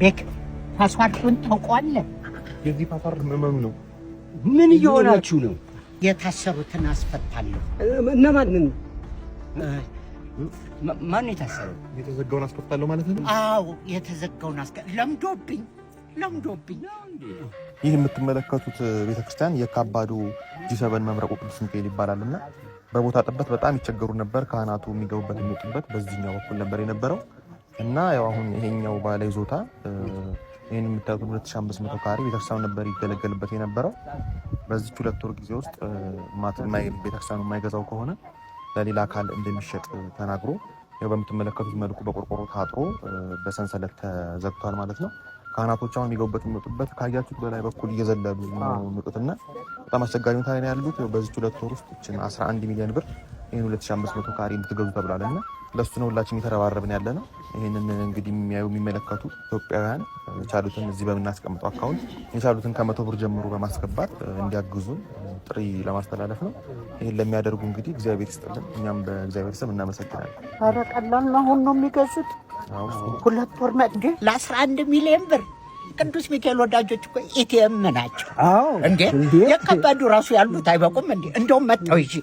ቤክ password ኡን ታውቀዋለህ? የዚህ password ምዕመኑ ነው። ምን እየሆናችሁ ነው? የታሰሩትን አስፈታለሁ። እነማንን? ማን ነው የታሰረው? የተዘጋውን አስከፍታለሁ ማለት ነው። አዎ፣ የተዘጋውን ለምዶብኝ ለምዶብኝ። ይህ የምትመለከቱት ቤተክርስቲያን የካባዱ G7 መምረቁ ቅዱስ ሚካኤል ይባላል እና በቦታ ጥበት በጣም ይቸገሩ ነበር። ካህናቱ የሚገቡበት የሚወጡበት በዚህኛው በኩል ነበር የነበረው እና ያው አሁን ይሄኛው ባለ ይዞታ ይህን የምታዩት 2500 ካሬ ቤተክርስቲያኑ ነበር ይገለገልበት የነበረው። በዚች 2 ወር ጊዜ ውስጥ ቤተክርስቲያኑ የማይገዛው ከሆነ ለሌላ አካል እንደሚሸጥ ተናግሮ ያው በምትመለከቱት መልኩ በቆርቆሮ ታጥሮ በሰንሰለት ተዘግቷል ማለት ነው። ካህናቶች አሁን የሚገቡበት የሚወጡበት ካያችሁት በላይ በኩል እየዘለሉ ነው የሚወጡትና በጣም አስቸጋሪ ሁኔታ ላይ ነው ያሉት። ያው በዚች 2 ወር ውስጥ ይችን 11 ሚሊዮን ብር ይህን 2500 ካሬ እንድትገዙ ተብሏል እና ለእሱ ነው ሁላችን እየተረባረብን ያለ ነው። ይህንን እንግዲህ የሚያዩ የሚመለከቱ ኢትዮጵያውያን የቻሉትን እዚህ በምናስቀምጠው account የቻሉትን ከ100 ብር ጀምሮ በማስገባት እንዲያግዙን ጥሪ ለማስተላለፍ ነው። ይህን ለሚያደርጉ እንግዲህ እግዚአብሔር ይስጥልን። እኛም በእግዚአብሔር ስም እናመሰግናለን። ኧረ ቀላል ነው። አሁን ነው የሚገዙት። 2 ወር እንዴ ለ11 ሚሊዮን ብር። ቅዱስ ሚካኤል ወዳጆች እኮ ATM ናቸው። አዎ። እንዴ የከበዱ ራሱ ያሉት አይበቁም እንዴ? እንደውም መጣው ይዤ።